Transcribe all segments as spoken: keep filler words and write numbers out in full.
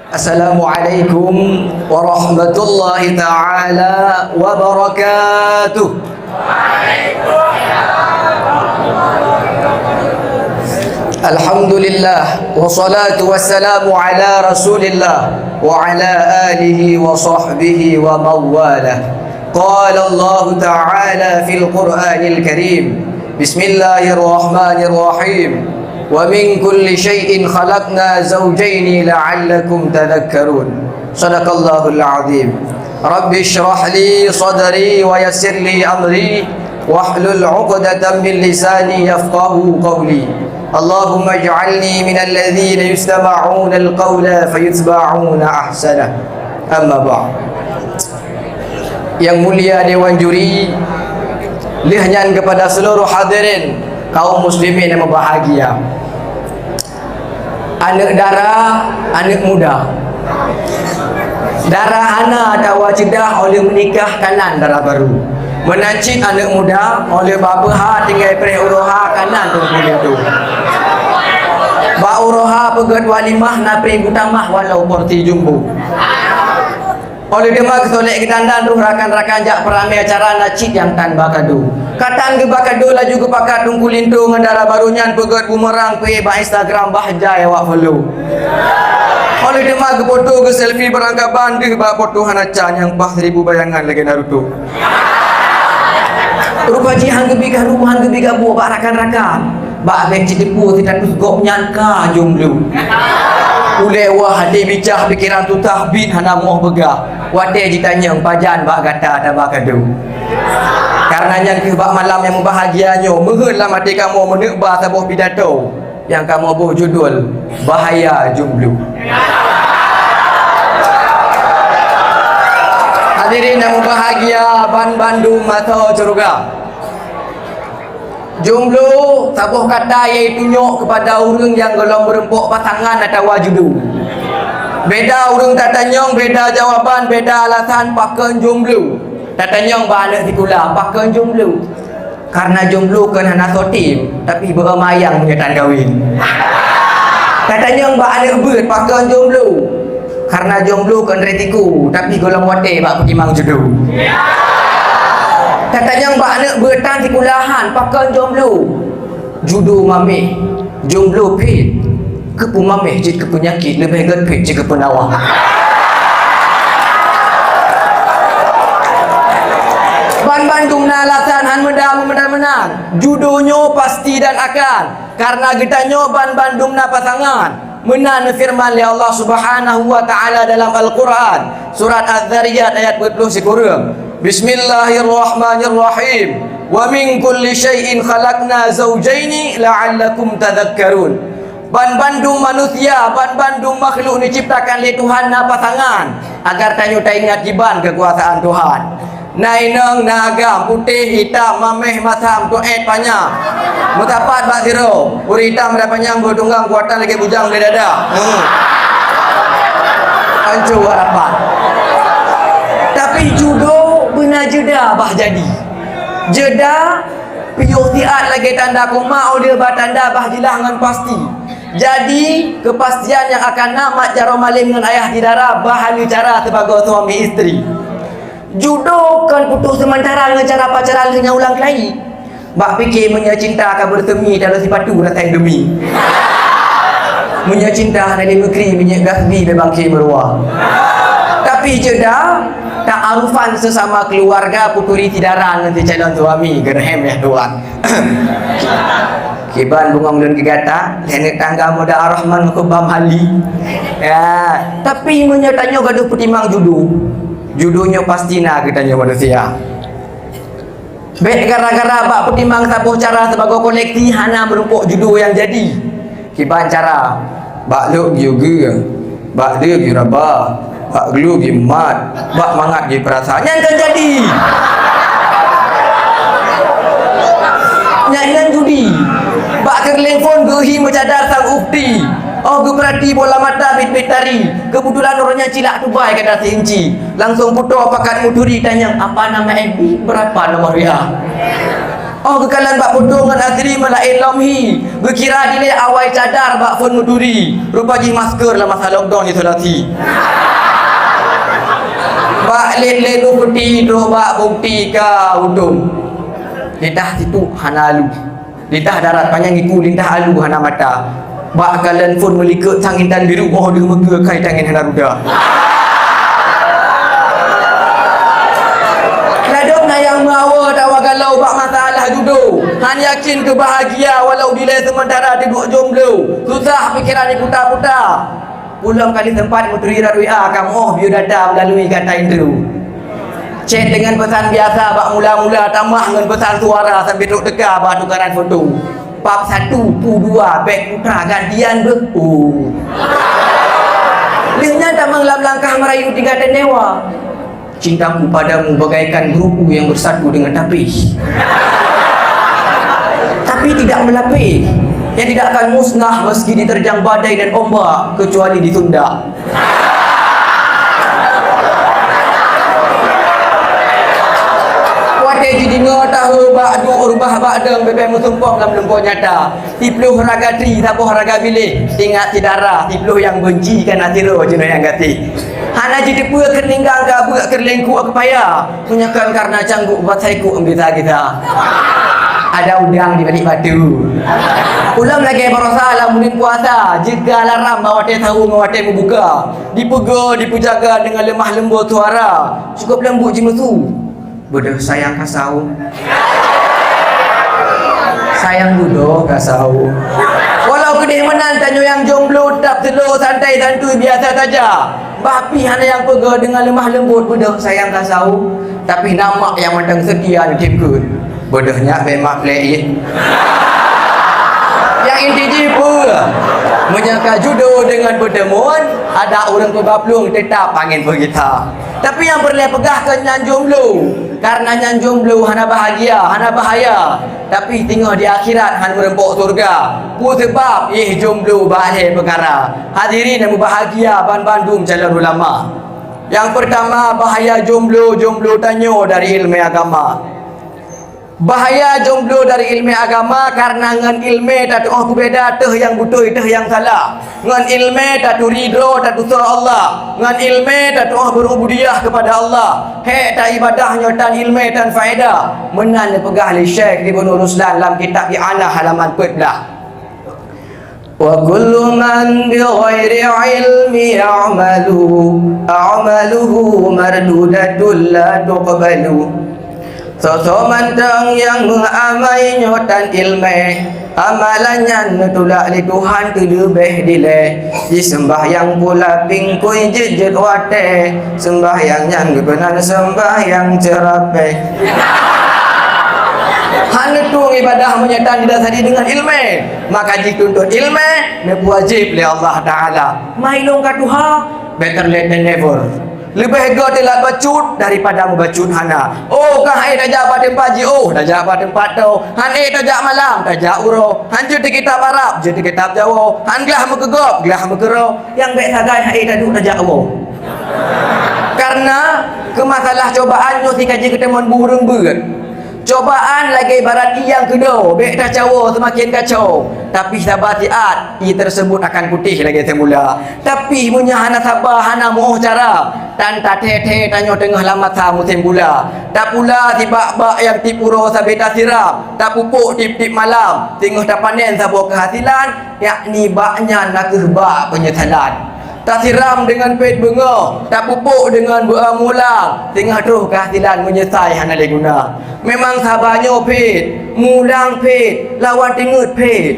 Assalamualaikum warahmatullahi taala wabarakatuh. Alhamdulillah, wassalatu wassalamu ala Rasulillah wa ala alihi wa sahbihi wa mawalah. Qala Allahu ta'ala fil Qur'anil Karim. Bismillahirrahmanirrahim. Wa min kulli syai'in khalaqna zawjaini la'allakum tadhakkarun. Sadaqallahul azim. Rabbi shrah li sadri wa yassir li amri wahlul 'uqdatam min lisani yafqahu qawli. Allahumma ij'alni minal ladzina yustama'unal qawla fayattabi'una ahsanah. Amma ba'd. Yang mulia Dewan Juri, lheueh nyan kepada seluruh hadirin kaum muslimin yang berbahagia. Aneuk dara, aneuk muda. Dara hana atawa ceudah óh lheueh meunikah kanan dara barô. Meunan cit aneuk muda óh lheueh ba peuha tinggai preh uroe ha kanan Teungku Linto. Ba uroe ha peugét walimah na preh geutamah walau porsi jumbo. Óh lheueh teuma keusolek geudandan roh rakan-rakan jak peuramé acara na cit nyang tan ba kado. Ka tan geuba kado laju geupakat Teungku Linto ngon dara barô nyan peugét bumerang peuék bak Instagram bah jai awak follow. Óh lheueh teuma geufoto geuselfie barangkaban deuh bak foto hana ca nyang paih seribu bayangan lagée Naruto. Rupa jih han geubi karu, han geubi gabuek bak rakan-rakan. Bak bék jiteupeue status gobnyan ka jomblo. Ulée wah até bicah pikeran susah bit hana moh beugah. Watée jitanyong pajan bak gata taba kado. Kareuna nyan kheueh bak malam nyang meubahagia nyoe meuheuet lam até kamoe meuneuk ba saboh pidato nyang kamoe boh judul Bahaya Jomblo. Hadirin nyang meubahagia ban bandum mata syeuruga. Jomblo saboh kata nyang jitunyok keupada ureuëng nyang gohlom meurumpok pasangan atawa judo. Beda ureuëng tatanyong, beda jawaban, beda alasan pakon jomblo. Tatanyong bak aneuk sikula pakon jomblo. Kareuna jomblo kon hana soe tem, tapi beu mayang meunyoe tan kawin. Tatanyong bak aneuk beuet pakon jomblo. Kareuna jomblo kon resiko, tapi gohlom watée bak peutimang judo. Tatanyong bak aneuk beuet tan sikulahan pakon jomblo. Judo mameh, jomblo phét. Keupeue mameh jeuet keu peunyakét leubeh gét phét jeuet keu peunawa. Ban bandum na alasan han meuda meunan-meunan. Judo nyoe pasti dan akan, kareuna geutanyoe ban bandum na pasangan. Meunan neufeureuman lé Allah Subhanahu wa Ta'ala dalam Al-Qur'an, surat Az-Zariyat ayat peuet ploh sikureueng. Bismillahirrahmanirrahim. Wa min kulli syai'in khalaqna zawjaini la'allakum tadhakkarun. Ban bandum manusia, ban bandum makhluk neuciptakan lé Tuhan na pasangan, agar tanyoe taingat kiban keukuasaan Tuhan. Na inong, na agam, putéh, itam, mameh, masam, tuét, panyang. Meusapat bak sidroe, ureuëng itam dan panyang beutunggang kuatan lagée bujang di dada. Hmm. Ancu harapan. Tapi judo beuna jeda bah jadi. Jeda piôh siat lagée tanda koma óh lheueh ba tanda bah jilah ngon pasti. Jadi, keupastian nyang akan na mat jaroe malem ngon ayah di dara bah hana cara sibagoe suami istri. Judo kon putôh seumantara ngon cara pacaran lheueh nyan ulang keulayi. Bak pike meunyoe cinta ka beureuteumi dalam sipatu rasa Indomie. Meunyoe cinta hana lé meukri minyeuk gasbi bée bangke meuruwa. Tapi jeda, ta'arufan sesama keluarga puturi sidara ngon si calon suami geureuhem ya Tuhan. Kiban bungong lôn geugata, lheueh tangga muda Ar-Rahman meukeubam hali. Ya, tapi meunyoe tanyoe gadoh peutimang judo, judo nyoe pasti na geutanyoe manusia. Bék gara-gara bak peutimang saboh cara sibagoe koleksi hana meurumpok judo nyang jadi. Kiban cara, bak lhok geuyue geu, bak deuh geuyue raba, bak glu geuyue mat, bak mangat geuyue peurasa. Nyan kan jadi. Nyan, nyan judi. Bak keureuleng phon geuhi meucadar sang ukhti. Oh geupeurati bola mata bit-bit tari. Keubeutulan uroe nyan cilak tubai gata si inci. Langsong putôh pakat meuturi tanyong, "Apa nama F B? Berapa nomor W A?" Oh, geukalon bak foto ngon Azri meulaén lom hi. Geukira dilée awai cadar bak phon meuturi. Rupa jih masker lam masa lockdown isolasi. Bak lét-lét bukeuti trok bak bukeuti ka udom. Lidah sipuk hana alu. Lidah darat panyang iku, lidah alu hana mata. Bak kalon phon meulikot sang intan biru, oh deuh meukeue kai tangen hana ruda. Ladôm na nyang meuawa tawa galau bak masalah judo. Han yakin keu bahagia walau dilée seumeuntara teuduek jomblo. Susah pikeran diputa-puta. Ulôn kali sempat meuturi rat W A kamoe biodata meulalu kata intro. Chat deungon peusan biasa bak mula-mula, tamah ngon peusan suara sampoe trok teuka bak tukaran foto. Pap satu, pu dua, bèk putra gantian beuh. Oh. Lheueh nyan tamong lam langkah merayu tingkat dan dewa. Cintaku padamu bagaikan beruku yang bersatu dengan tapih. Tapi tidak melapeh, yang tidak akan musnah meski diterjang badai dan ombak, kecuali ditunda. Watèe jideungoe tahu bak duek rubah bak dong bèk-bèk meusumpong lam lumpok nyata. Siploh raga tri, saboh raga biléh, ingat syedara, siploh nyang beunci ka na sidroe jinoe nyang gaséh. Hana jiteupeue keu ninggang ka beuk keu lengkuk keu paya, meunyoe kon kareuna cangguek bak saiku bisa-bisa. Ada udang di balik batu. Ulôn lagèe baroesa lam buleuen puasa, jeuet keu alarm bak watèe sahur ngon watèe meubuka. Dipeugah, dipeujaga deungon leumah leumbot suara, cukôp leumbut jimeusu. Beudôh sayang kasau. Sayang beudôh kasau. Walau keudeh meunan tanyoe nyang jomblo, teutab slow, santai, santui, biasa saja. Bah pih hana nyang peugah deungon leumah leumbot beudôh sayang kasau. Tapi na mak nyang mantong seutia neutipkeue. Beudôh nyak bèk mak plek ié. Nyang inti jih peue? Meunyoe ka judo deungon peuteumuan, adak ureueng peubaplueng teutab angén peugita. Tapi nyang peureulèe peugah keu nyan jomblo, kareuna nyan jomblo hana bahagia, hana bahaya, tapi singoh di akhirat han meureumpok syeuruga. Peue seubab? Éh jomblo bak lhèe peukara. Hadirin nyang meubahagia banmandum calon ulama. Nyang peurtama, bahaya jomblo, jomblo tanyoe dari ileumèe agama. Bahaya jomblo dari ileumèe agama, kareuna ngon ileumèe tatu'oh peubeda teuh nyang beutôi teuh nyang salah. Ngon ileumèe taturi droe tatusoe Allah. Ngon ileumèe tatu'oh beurububiyah keupada Allah. Hék taibadah nyoe tan ileumèe tan faedah. Meunan neupeugah lé Syekh Ibnu Ruslan lam kitab I'anah halaman peuet blah. Wa kullu man bi ghairi ilmi ya'malu, a'maluhu mardudatun la tuqbalu. Soe-soe mantong nyang meuamai nyoe tan ileumèe, amalan nyan neutulak lé Tuhan keu leubeh dilèe. Jiseumbahyang pula pingkui jeuet-jeuet watèe, seumbahyang nyan geupeunan seumbahyang ceurapèe. Hana tueng ibadah meunyoe tan didasari deungon ileumèe. Maka jituntut ileumèe neupeuwajéb lé Allah Taala. Mai lôn ka tuha, better late than never. Leubeh göt teulat bacut daripada meubacut hana. Oh, ka han ék tajak bak teumpat jiôh, tajak bak teumpat tô. Han ék tajak malam, tajak uroe. Han jeuet kitab Arab, jeuet kitab Jawoe. Han glah meukeugöt, glah meukeurô. Nyang bèk sagai han ék taduek tajak woe. Kareuna keu masalah cobaan nyoe sikaji keuteumon bu ureueng beuet. Cobaan lagèe ibarat ié nyang keudo, bèk tacawoe seumaken kacau, tapi saba siat, ié teuseubut akan putéh lagèe seumula. Tapi meunyoe hana saba, hana meu'oh cara, tan tathèe-thèe tanyoe teungoh lam masa musém gula. Tapula sibak bak nyang tiep uroe sabé tasiram, tapupuk tiep-tiep malam, teungoh tapanen saboh keuhasilan, yakni bak nyan nakeuh bak peunyesalan. Tasiram deungon pèt beungoh, tapupuk deungon beu'oh mulang, teungoh troh keuhasilan meunyeusai hana lé guna. Memang saba nyoe pèt, mulang pèt, lawan teungeut pèt.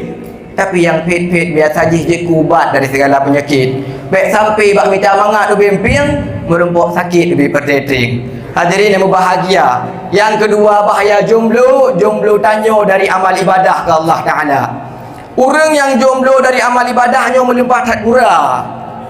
Tapi nyang pèt-pèt biasa jih jeuet keu ubat dari segala peunyakét. Bèk sampai bak mita mangat ubé mpieng, meurumpok sakét ubé peureuteng. Hadirin nyang meubahagia, nyang keudua bahaya jomblo, jomblo tanyoe dari amal ibadah keu Allah Taala. Ureueng nyang jomblo dari amal ibadah nyoe meulimpah that gura.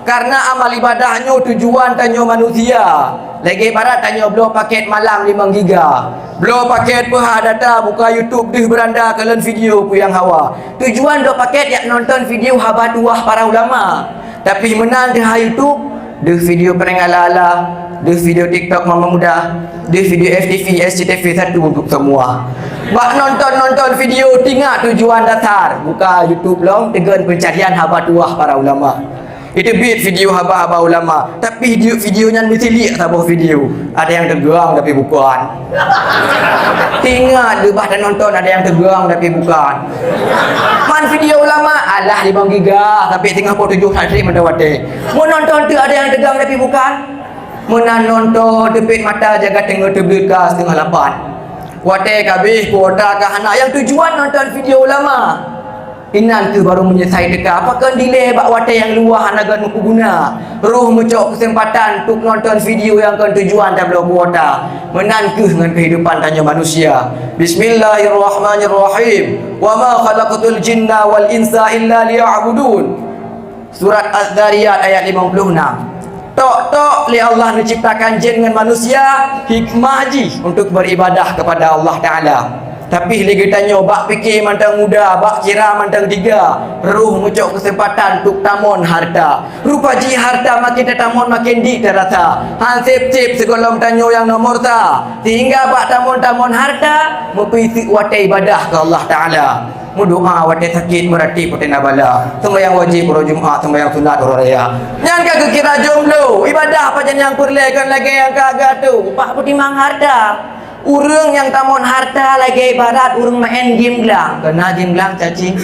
Kareuna amal ibadah nyoe tujuan tanyoe manusia. Lagèe ibarat tanyoe bloe pakèt malam limong giga. Bloe pakèt peuhah data, buka YouTube deuh beuranda kalon video peue nyang hawa. Tujuan bloe pakèt jak nonton video haba tuwah para ulama. Tapi meunan teuh ha YouTube, deuh video prank ala-ala. Deuh video TikTok mama muda, deuh video F T V, S C T V satu untuk semua. Bak nonton-nonton video, tingat tujuan dasar. Buka YouTube lom, tegon pencarian haba tuah para ulama. Itu bit video haba-haba ulama, tapi video, video nyan meusilik saboh video. Ada yang tegang tapi bukan. Tingat leubah tanonton ada yang tegang tapi bukan. Man video ulama, alah limong giga, sampai singoh ploh tujoh santri mantong watèe. Meunonton tu ada yang tegang tapi bukan. Meunan nonton teupet mata jaga teungoh teubiet ka setengah lapan. Watèe ka abéh kuota ka hana nyang tujuan nonton video ulama. Inan kheueh baru meunyeusai teuka, pakon dilèe bak watèe nyang luwah hana gèt meukeuguna. Roh meucok keuseumpatan untuk nonton video nyang kon tujuan tabloe kuota. Meunan kheueh ngon keuhidupan tanyoe manusia. Bismillahirrahmanirrahim. Wa ma khalaqtul jinna wal insa illa liya'budun. Surat Az-Zariyat ayat limong ploh nam. Tok-tok lé Allah neuciptakan jén ngon manusia, hikmah jih untuk beribadah kepada Allah Taala. Tapi lé geutanyoe bak pike mantong muda, bak kira mantong tiga, roh meucok keuseumpatan untuk tamon harta. Rupa jih harta makin tatamon makin di tarasa. Han sép-sép sigohlom tanyoe nyang nomor sa, sehingga bak tamon-tamon harta meupeuiseuk watèe ibadah keu Allah Taala. Meudoa watèe sakét, meuratéb watèe na bala, seumayang wajéb uroe Jumat, seumayang sunat uroe raya. Nyan ka geukira jomblo. Ibadah pajan nyang peureulèe kon lagèe nyang ka geuatoe, bak peutimang harta. Ureueng nyang tamon harta lagèe ibarat ureueng maén game glang. Keu na game glang, cacing.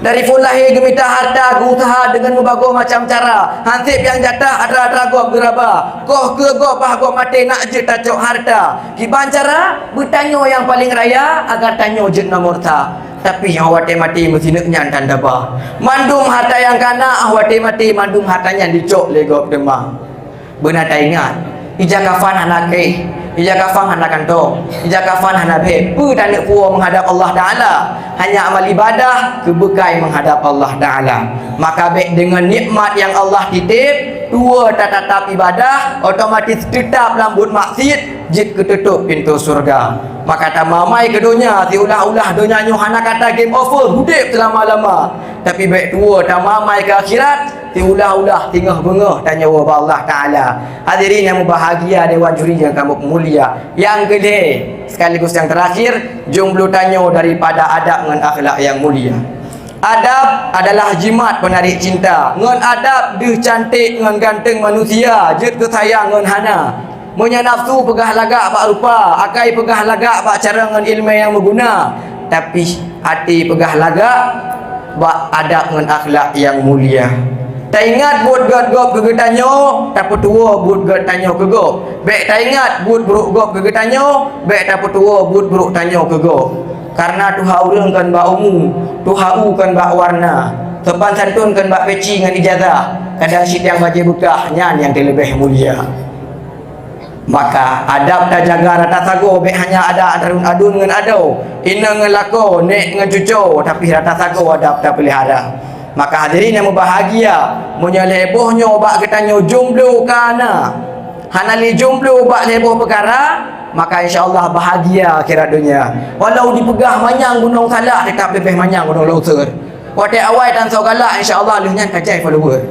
Dari phôn lahé geumita harta, geuuseuha deungon meubagoe macam cara. Han sép nyang jatah atra-atra gob geuraba. Koh keu gob bah gob maté nak jeuet tacok harta. Kiban cara, beutanyoe nyang paleng raya agar tanyoe jeuet nomor sa. Tapi nyang watèe maté meusineuk nyan tan daba. Mandum harta nyang ka na, ah watèe maté mandum harta nyan jicok lé gob teuma. Beuna taingat, ija kafan hana kréh, ija kafan hana kantong, ija kafan hana bhée. Peue taneuk puwoe meuhadab Allah Taala? Hanya amal ibadah keu beukai meuhadab Allah Taala. Maka bèk deungon nikmat nyang Allah titép, tuwoe tatatap ibadah, otomatis teutab lam buet maksiet, jeuet keu teutôp pintoe syeuruga. Maka tamamai keu donya, siulah-ulah donya nyoe hana kata game over, udép seulama-lama. Tapi bèk tuwoe tamamai keu akhirat, siulah-ulah singoh beungoh tanyoe bak Allah Taala. Hadirin nyang mubahgia, dewan juri nyang kamoe mulia. Nyang keulhèe sekaligus nyang teurakhir, jomblo tanyoe daripada adab ngon akhlak nyang mulia. Adab adalah jimat penarik cinta. Ngon adab deuh canték ngon ganteng manusia jeuet keu sayang ngon hana. Meunyoe nafsu peugah lagak bak rupa, akai peugah lagak bak cara ngon ileumèe nyang meuguna, tapi até peugah lagak bak adab ngon akhlak nyang mulia. Taingat buet gèt gob keu geutanyoe, tapeutuwoe buet gèt tanyoe keu gob. Bèk taingat buet brok gob keu geutanyoe, bèk tapeutuwoe buet brok tanyoe keu gob. Kareuna tuha ureueng kon bak umu, tuha u kon bak warna, sopan santun kon bak peci ngon ijazah, kadang sitiang bajèe beukah nyan nyang teuleubèh mulia. Maka adab tajaga rata sagoe, bèk hanya ada adun-adun ngon adoe, inong ngon lakoe, nèk ngon cucoe, tapi rata sagoe adab tapeulihara. Maka hadirin nyang mubahgia, meunyoe lhèe boh nyoe bak geutanyoe jomblo ka na, hana lé jomblo bak lhèe boh peukara, maka insya Allah bahagia akhirat donya. Walau dipeugah manyang gunong salak, teutap leubeh manyang gunong longsor. Watèe awai tan soe galak, insya Allah lheueh nyan ka jai follower.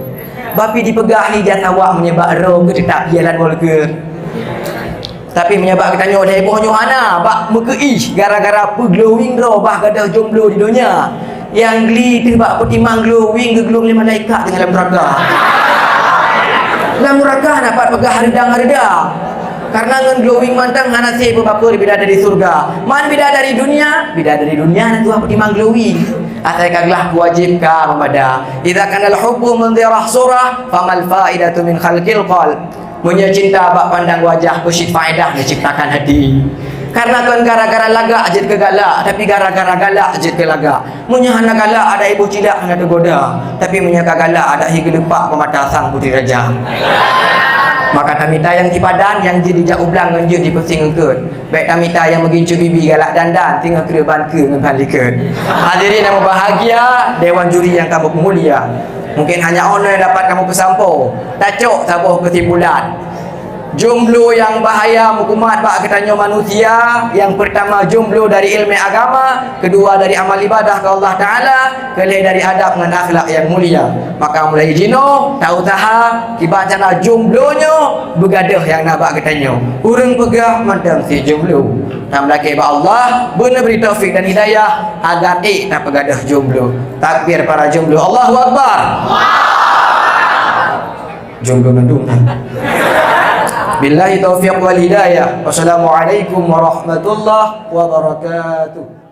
Bapi dipeugah hi jan awak meunyoe bak droe keu teutap jalan walker. Tapi meunyoe bak geutanyoe lhèe boh nyoe hana, bak meukeue ih gara-gara peuglowing droe bah gadôh jomblo di donya. Nyang gli teuh bak peutimang glowing geuglong lé malaikat teungoh lam nuraka. Lam nuraka hana pat peugah hareudang-hareudang. Karena ngon glowing mantong hana sé beubapeue bidadari syeuruga. Man bidadari dunia, bidadari dunia hana tuha peutimang glowing. Asai ka glah keu wajéb ka meumada. Idza kanal hubbu munzirah surah, famal faidatu min khalqil qalb. Meunyoe cinta bak pandang wajah, peue cit faedah neuciptakan hati. Karena kon gara-gara lagak jeuet keu galak, tapi gara-gara galak jeuet keu lagak. Meunyoe hana galak, adak iboh cilak hana teugoda, tapi meunyoe ka galak, adak hi geuleupak peumata sang putri raja. Maka tamita nyang sipadan, nyang jeuet dijak u blang ngon jeuet jipeusieng eungkôt. Bèk tamita nyang meugincu bibi galak dandan, singoh kreueh ban keue ngon ban likôt. Hadirin nyang mubahgia, dewan juri nyang kamoe mulia. Mungkin hanya 'oh noe dapat kamoe peusampoe. Tacok saboh keusimpulan. Jomblo nyang bahaya meukumat bak geutanyoe manusia, nyang peurtama jomblo dari ileumèe agama, keudua dari amal ibadah keu Allah Taala, keulhèe dari adab ngon akhlak nyang mulia. Maka mulai jinoe ta-useuha kiban cara jomblo nyoe beugadôh nyang na bak geutanyoe. Ureueng peugah mantong si jomblo. Tameulakèe bak Allah beuneubri taufik dan hidayah agar ék tapeugadôh jomblo. Takbir para jomblo, Allahu Akbar. Jomblo mandum. Billahi taufiq wal hidayah. Wassalamualaikum warahmatullahi wabarakatuh.